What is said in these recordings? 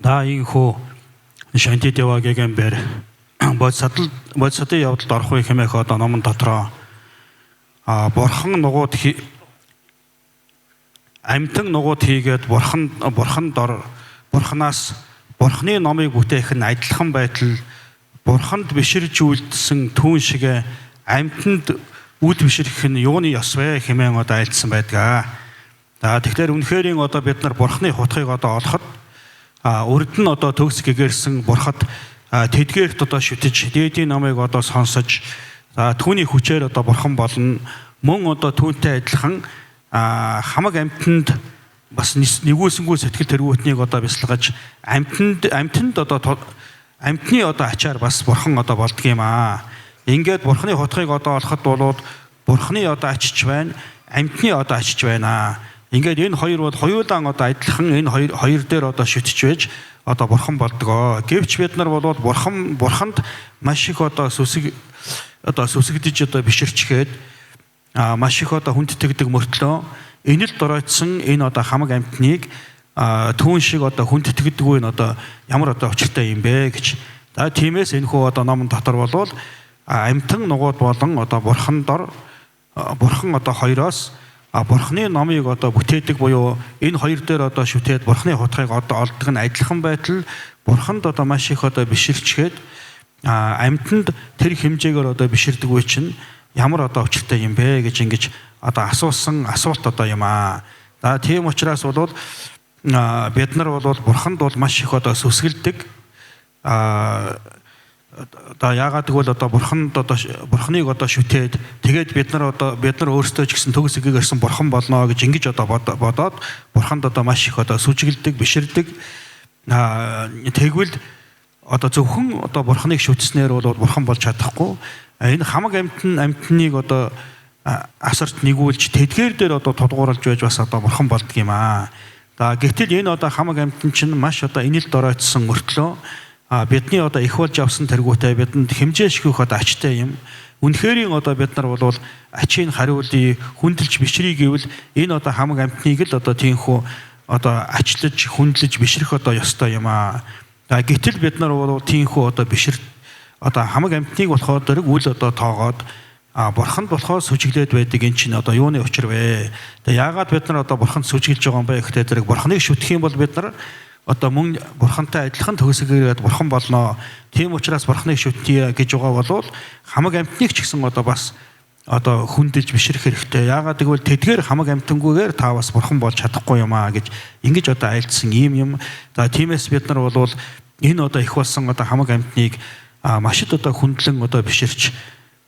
За энэхүү Шантидева гэгээн бодисадал бодисадын явдалд орох үе хэмээх одоо номон дотроо бурхан нугууд амьтан нугууд хийгээд бурхан бурхан дор бурханаас бурханы номыг бүтээх нь адилхан байтал бурханд биширж үйлдсэн түүн шиг амьтанд үд бишрэх нь юуны ёс вэ хэмээн одоо айлдсан байдаг. За тэгэхээр үнэхэрийн одоо бид нар бурханы хутгийг одоо олоход урд нь одоо төгс гэгэрсэн бурхад тэдгээрт одоо шүтэж дээдийн номыг одоо сонсож, за түүний хүчээр одоо бурхан болно, мөн одоо түүнтэй адилхан хамаг амьтанд бас нигүүлсэнгүй сэтгэл тэргүүтнийг одоо бясалгаж амьтанд амьтанд одоо амьтны одоо ачаар бас бурхан одоо болдго юм аа. Ингээд бурханы хутгийг одоо олоход болоод бурханы одоо ачиж байна, амьтны одоо ачиж байна. Ингээд энэ хоёр бол хоёулаан одоо адилхан энэ хоёр хоёр дээр одоо шүтэж байж одоо бурхан болдгоо. Гэвч бид нар болоод бурхан бурханд маш их одоо сүсэг одоо сүсэгдэж одоо биширчгээд маш их одоо хүндэтгдэг мөртлөө энэ л доройтсон энэ одоо хамаг амьтныг түүн шиг одоо хүндэтгэдэггүй нь одоо ямар одоо учиртай юм бэ гэж. За тиймээс энэ хүү одоо номон дотор болвол амьтан нугууд болон одоо бурхан дор бурхан одоо хоёроос бурханы номыг одоо бүтээдэг буюу энэ хоёр дээр одоо шүтээд бурханы хутгийг одоо олдог нь адилхан байтал бурханд одоо маш их одоо биширчгээд амьтанд тэр хэмжээгээр одоо биширдэг үе чинь ямар одоо учиртай юм бэ гэж ингэж одоо асуусан асуулт одоо юм аа. За тийм учраас бол бид нар бол бурханд бол маш их одоо сүсгэлдэг. Одоо яагаад гэвэл одоо бурханд одоо бурханыг одоо шүтээд тэгээд бид нар одоо бид нар өөрсдөө ч гэсэн төгс эгээр бурхан болно гэж ингэж одоо бодоод бурханд одоо маш их одоо сүжгэлдэг, биширдэг. Тэгвэл одоо зөвхөн одоо бурханыг шүтснээр бол бурхан болж чадахгүй. Энэ хамаг амьтан амьтныг одоо асарч нэгүүлж тэдгээр дээр одоо тулгуурлаж байж бас одоо бурхан болдго юм аа. За гэтэл энэ одоо хамаг амьтан чинь маш одоо инэл доройтсон мөртлөө бидний одоо их болж авсан тэргүүтээ бидэнд хэмжээшгүйх одоо ачтай юм. Үнэхэрийн одоо бид нар бол ачийг хариулъя, хүндэлж бишрий гэвэл энэ одоо хамаг амьтныг л одоо тийхүү одоо ачлаж, хүндлэж бишрэх одоо ёстой юм аа. За гэтэл бид нар бол тийхүү одоо бишир одоо хамаг амьтныг болохоор дөрөг үл одоо тоогоод бурханд болохоор сүжиглээд байдаг энэ чинь одоо юуны учир вэ? Тэгээ яагаад бид нар одоо бурханд сүжиглэж байгаа юм бэ гэхдээ зэрэг бурханыг шүтэх юм бол бид нар одоо мөн бурхантай адилхан төгсгөрөөд бурхан болно. Тийм учраас бурханыг шүтье гэж байгаа бол хамаг амьтныг ч гэсэн одоо бас одоо хүндэлж бишрэх хэрэгтэй. Яагаад гэвэл тэдгээр хамаг амьтангүйгээр та бас бурхан болж чадахгүй юм аа гэж ингэж одоо айлдсан ийм юм. За тиймээс бид нар бол энэ одоо их болсон одоо хамаг амьтныг маш их одоо хүндлэн одоо биширч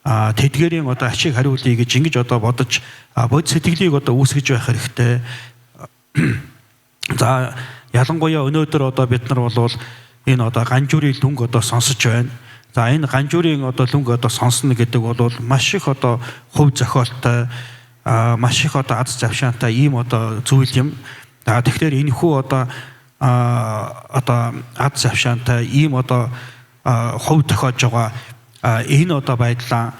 тэдгээрийн одоо ачийг хариулъя гэж ингэж одоо бодож бод сэтгэлийг одоо үүсгэж байх хэрэгтэй. За ялангуяа өнөөдөр одоо бид нар бол энэ одоо ганжуурын лүнг одоо сонсож байна. За энэ ганжуурын одоо лүнг одоо сонсно гэдэг бол маш их одоо хувь зохиолтой, маш их одоо аз завшаантай ийм одоо зүйл юм. За тэгэхээр энэ хүү одоо одоо аз завшаантай ийм одоо хувь тохиож байгаа энэ одоо байдлаа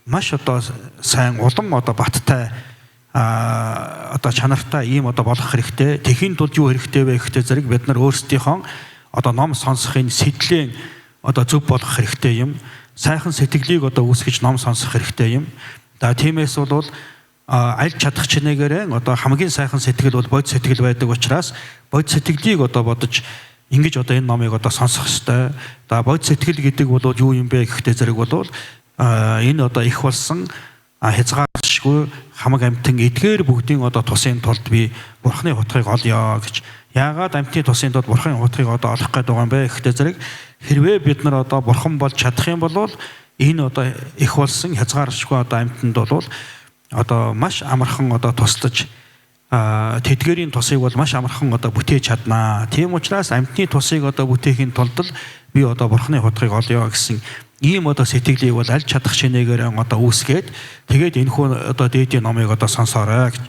маш одоо сайн улам одоо баттай одоо чанартай ийм одоо болох хэрэгтэй. Тэхийн тулд юу хэрэгтэй вэ гэхдээ зэрэг бид нар өөрсдийнхөө одоо ном сонсохын сэтлэн одоо зөв болгох хэрэгтэй юм. Сайхан сэтгэлийг одоо үүсгэж ном сонсох хэрэгтэй юм. За тиймээс бол аль чадах чинээгээрээ одоо хамгийн сайхан сэтгэл бол бод сэтгэл байдаг учраас бод сэтгэлийг одоо бодож ингэж одоо энэ номыг одоо сонсох ёстой. За бод сэтгэл гэдэг бол юу юм бэ гэхдээ зэрэг бол энэ одоо их болсон хязгааршгүй хамаг амьтан эдгээр бүгдийн одоо тусын тулд би бурхны хутгийг олё гэж. Яагаад амьтны тусын тулд бурхны хутгийг одоо олох гээд байгаа юм бэ гэхдээ зэрэг хэрвээ бид нар одоо бурхан болж чадах юм бол энэ одоо их болсон хязгааршгүй одоо амьтанд бол одоо маш амархан одоо туслаж тэдгэрийн тусыг бол маш амархан одоо бүтээж чаднаа. Тийм учраас амьтны тусыг одоо бүтээхийн тулд л би одоо бурхны хутгийг олё гэсэн ийм одоо сэтгэлийг бол аль чадах чинээгээр одоо үүсгээд тэгээд энэ хүү одоо дээдийн номыг одоо сонсоорой гэж.